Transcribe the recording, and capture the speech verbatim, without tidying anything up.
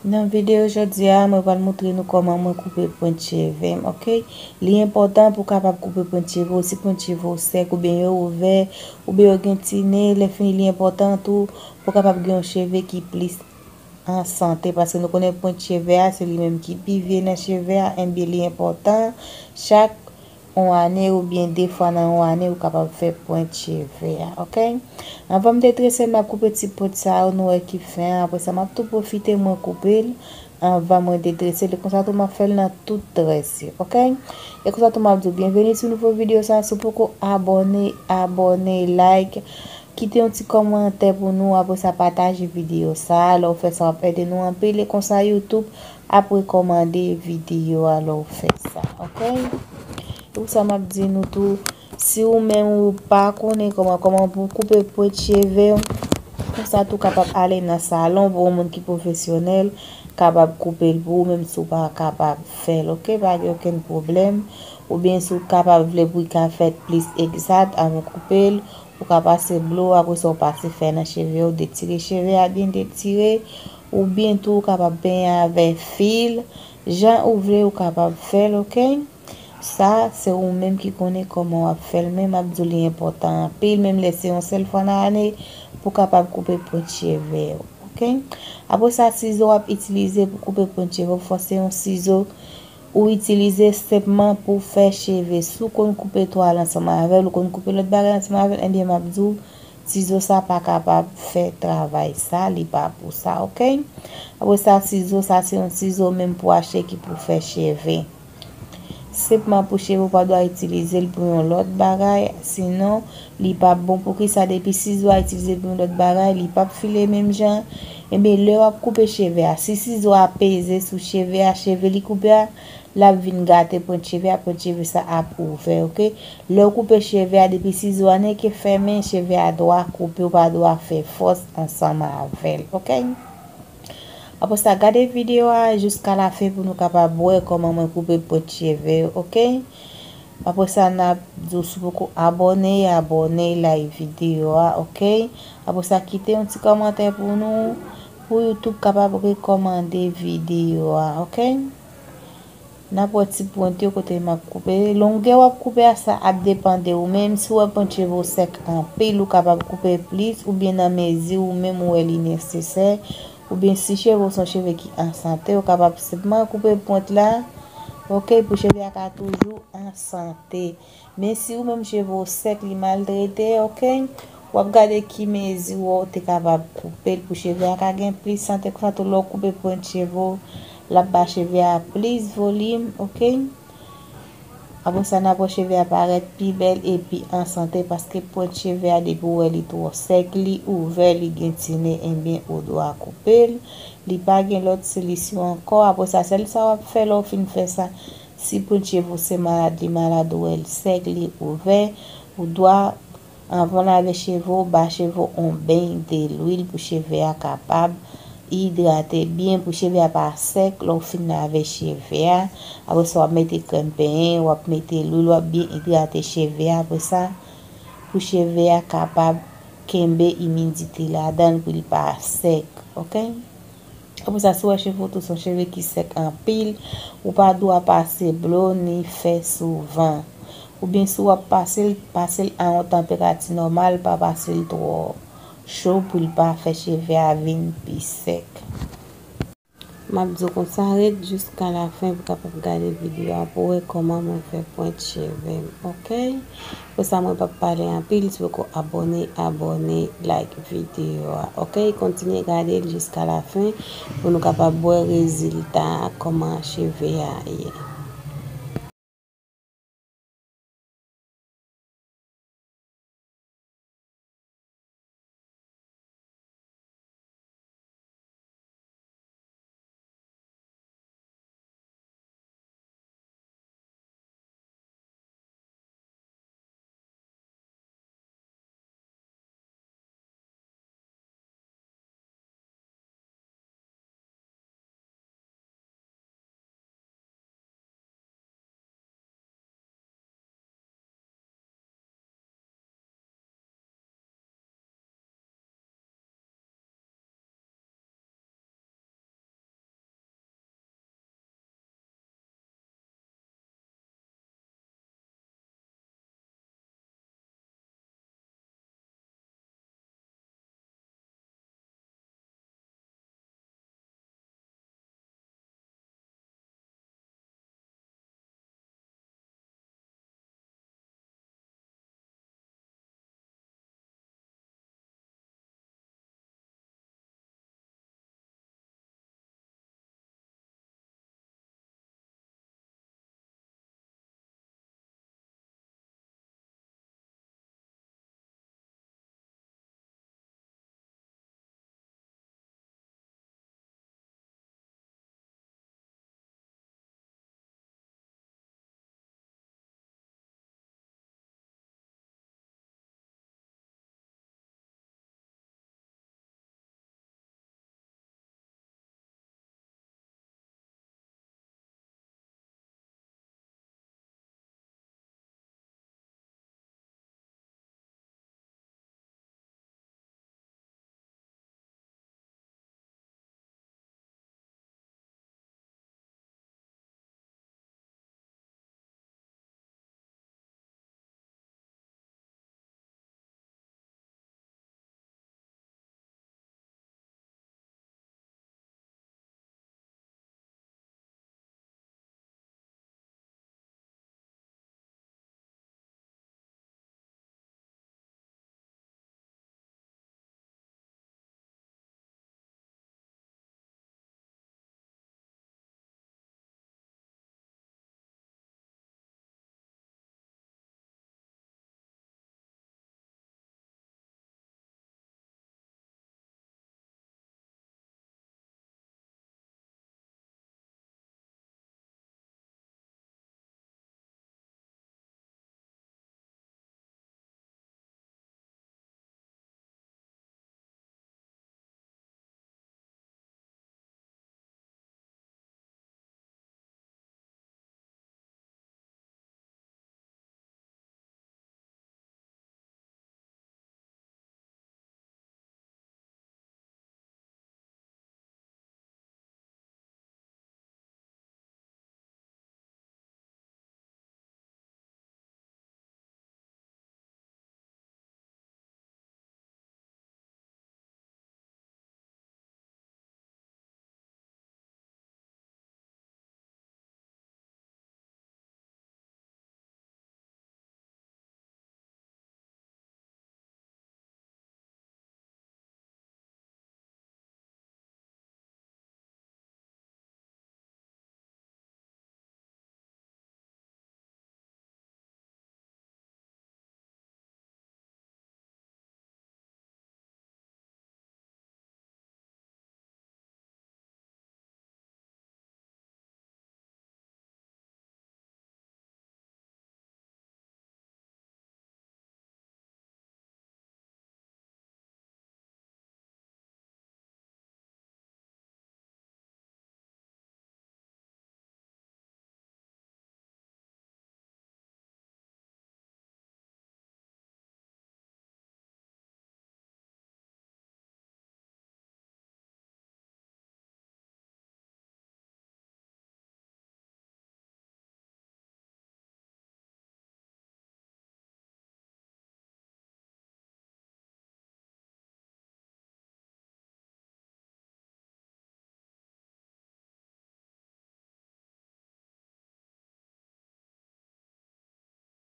Nan videyo jodi a, mwen pral montre nou kòman mwen koupe pwent cheve m, oke? Li enpòtan pou w kapab koupe pwent cheve w. Si pwent cheve w sèk, oubyen yo ouvè, oubyen yo gen ti nen, lè fini li enpòtan tou pou w kapab gen yon cheve ki plis an sante, paske nou konnen pwent cheve a, se li menm ki pi vye nan cheve a, enben li enpòtan chak yon ane oubyen de fwa nan yon ane ou kapab fè pwent cheve a, oke? Anvan m detrese l, m ap koupe ti pwent sa yo nou wè ki fen an. Apre sa, m ap tou pwofite mwen koupe l anvan mwen detrese l. E konsa tou m ap fè l nan tout très yo, oke? E konsa tou m ap di w byenveni sou nouvo videyo sa. Si w poko abòne, abòne, like, kite yon ti kòmantè pou nou. Apre sa, pataje videyo sa. Lè w fè sa, w ap ede nou anpil. E konsa YouTube ap rekòmande videyo a lè w fè sa, oke? E pou sa m ap di nou tou, si ou menm ou pa konnen kòman, kòman pou w koupe pwent cheve w, konsa tou kapab ale nan salon pou yon moun ki pwofesyonèl, kapab koupe l pou ou, menm si w pa kapab fè l, oke? Pa gen okenn pwoblèm. Oubyen si w kapab vle pou l ka fèt plis egzat, anvan w koupe l, ou ka pase blo, apre sa w pase fè nan cheve w, detire cheve a byen detire, oubyen tou ou kapab penyen avè fil, jan ou vle ou kapab fè l, oke? Sa, se ou menm ki konnen kòman w ap fè l, men m ap di w li enpòtan anpil, menm lè se yon sèl fwa nan ane, pou w kapab koupe pwent cheve w, oke? Apre sa, sizo w ap itilize pou koupe pwent cheve w, fò se yon sizo ou itilize senpman pou fè cheve. Si w konn koupe twal ansanm avè l, ou konn koupe lòt bagay ansanm avè l, ebyen, m ap di w, sizo sa pa kapab fè travay sa, li pa pou sa, oke? Apre sa, sizo sa, se yon sizo menm pou achte ki pou fè cheve. Senpman pou cheve, ou pa dwa itilize l pou yon lòt bagay, sinon, li p ap bon. Poukisa? Depi sizo a itilize pou yon lòt bagay, li p ap file menm jan. Ebyen, lè w ap koupe cheve a, si sizo a peze sou cheve a, cheve li koupe a, l ap vin gate pwent cheve a, pwent cheve sa ap ouvè, oke? Lè w koupe cheve a, depi sizo a nèke fèmen, cheve a dwa koupe, ou pa dwa fè fòs ansanm avè l, oke? Apre sa, gade videyo a jiska lafen pou nou kapab wè kòman mwen koupe pwent cheve yo, oke? Apre sa, n ap di w si w poko abòne, abòne, like videyo a, oke? Apre sa, kite yon ti kòmantè pou nou, pou YouTube kapab rekòmande videyo a, oke? N ap wè ti pwent yo kote m ap koupe. Longè w ap koupe a, sa ap depann de ou menm. Si w wè pwent cheve w sèk anpil, ou kapab koupe plis, oubyen nan mezi ou menm ou wè li nesesè, oubyen si cheve w se yon cheve ki an sante, ou kapab senpman koupe pwent la, oke, pou cheve a ka toujou an sante. Men si ou menm cheve w sèk, li maltrete, oke, w ap gade ki mezi w wè w te kapab koupe l pou cheve a ka gen plis sante. Konsa tou, lè w koupe pwent cheve w, l ap ba cheve a plis volim, oke? Apre sa, n ap wè cheve a parèt pi bèl e pi an sante, paske pwent cheve a, depi w wè li twò sèk, li ouvè, li gen ti nen, ebyen, ou dwa koupe l. Li pa gen lòt solisyon ankò. Apre sa, sèl sa w ap fè lè w fin fè sa, si pwent cheve w se malad, li malad, ou wè l sèk, li ouvè, ou dwa, anvan w lave cheve w, ba cheve w on beny de lwil pou cheve a kapab idrate byen, pou cheve a pa sèk lè w fin lave cheve a. Apre sa, w ap mete krèm penyen, w ap mete lwil, w ap byen idrate cheve a. Apre sa, pou cheve a kapab kenbe imidite ladan l pou li pa sèk, oke? Apre sa, si w wè cheve w tou se yon cheve ki sèk anpil, ou pa dwa pase blo ni fè souvan. Oubyen si w ap pase l, pase l a yon tanperati nòmal, pa pase l twò cho pou l pa fè cheve a vin pi sèk. M ap di w konsa, ret jiska lafen pou w kapab gade videyo a pou w wè kòman mwen fè pwent cheve m, oke? Pou sa, mwen p ap pale anpil, si w poko abòne, abòne, like videyo a, oke? Kontinye gade l jiska lafen pou nou kapab wè rezilta a, kòman cheve a ye.